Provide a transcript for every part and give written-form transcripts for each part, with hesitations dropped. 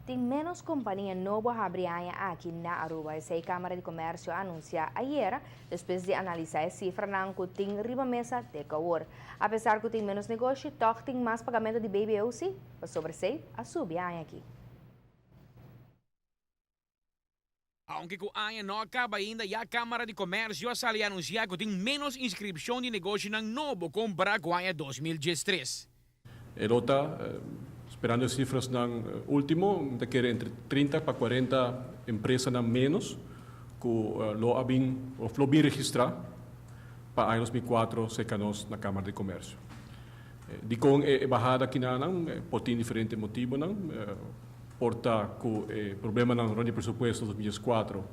Tin menos compania nobo a habri aña aki na Aruba. Esey Camara di Comercio a anuncia ayera, despues di analisa e cifranan cu tin riba mesa te cu awor. Apesar cu tin menos negoshi, toch tin mas pagamento di BBO si, pasobra esey a subi aña aki. Aunke cu aña no a caba ainda, ya Camara di Comercio a sali anuncia cu tin menos inscripcion di negoshinan nobo compara cu aña 2013. E lo ta sperando e cifrasnan ultimo, mi ta kere entre 30 pa 40 empresanan menos cu lo a bin of lo bin registra pa aña 2004 cerca nos na Camara di Comercio. Dicon e bahada kinanan por tin diferente motibonan. Por ta cu e problemanan rond di presupuesto 2004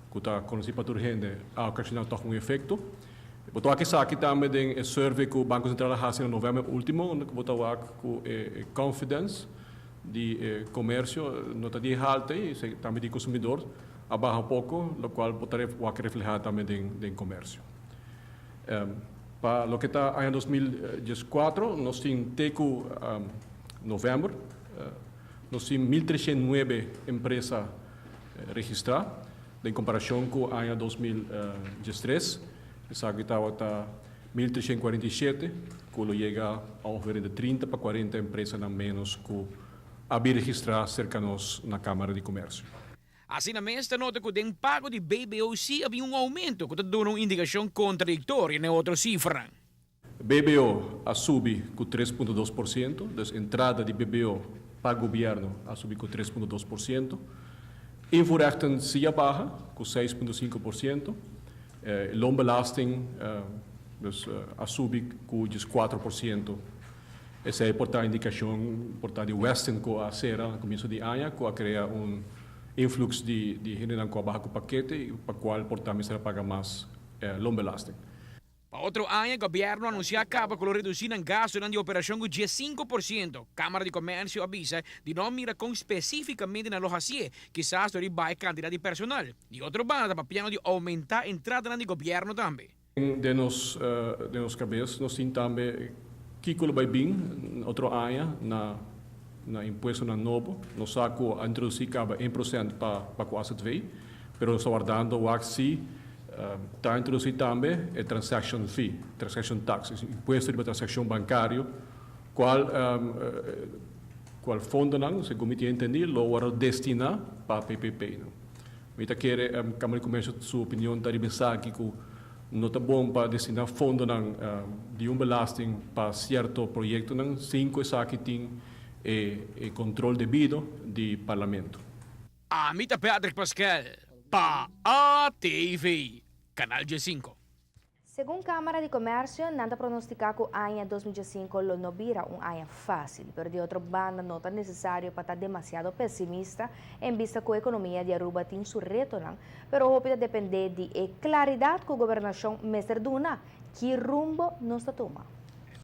cu ta conoci pa tur hende a ocasiona toch un efecto. Bo ta wak esaki tambe den e survey cu Banco Central a haci na november ultimo unda cu bo ta wak cu e confidence di e comercio no ta di halta y tambe di consumidor a baha un poco locual bo ta wak refleha tambe den comercio. Pa loke ta aña 2014 nos tin te cu november nos tin 1309 empresa registra den comparacion cu aña 2013 esaki tabata 1347 cu lo yega a ongeveer di 30 pa 40 empresanan menos cu a bin registra cerca nos na Camara di Comercio. Asina mes ta nota cu den pago di BBO si a bin un aumento cu ta duna un indicacion contradictorio na e otro cifranan. BBO a subi cu 3.2%, dus entrada di BBO pa gobierno a subi cu 3.2%. Invoerrechten si a baha cu 6.5%. Loonbelasting dus a subi cu 4%. Esey por ta indicacion por ta di Westin cu a cera na comienso di aña cu a crea un influx di hendenan cu a baha cu pakete y pa cual por ta mester a paga mas loonbelasting. Pa otro aña, gobierno a anuncia caba cu lo reduci nan gastonan di operacion cu 15%. Camara di Comercio a bisa di no mira con specificamente nan lo haci'e, kisas dor di baha e cantidad di personal. Di otro banda ta papiando di aumenta entradanan di gobierno tambe. Den nos cabes nos tin tambe kico lo bay bin otro aña na impuestonan nobo. Nos sa cu a introduci caba 1% pa cu AZV, pero nos ta wardando wak si ta introduci tambe e transaction fee, transaction tax, impuesto di transaccion bancario, cual fondonan, segun mi ta entendi, lo wordo destina pa PPP. No? Mi ta kere Camara di Comercio su opinion ta riba esaki, cu no ta bon pa destina fondonan di un belasting pa cierto proyectonan sin cu esaki tin e control debido di Parlamento. Ami ta Patrick Pascal, pa ATV, Canal G5. Segun Camara di Comercio, nan ta pronostica cu aña 2005 lo no bira un aña facil, pero di otro banda no ta necesario pa ta demasiado pesimista en vista cu e economia di Aruba tin su retonan, pero hopi ta depende di e claridad cu gobernacion mester duna, ki rumbo nos ta tuma.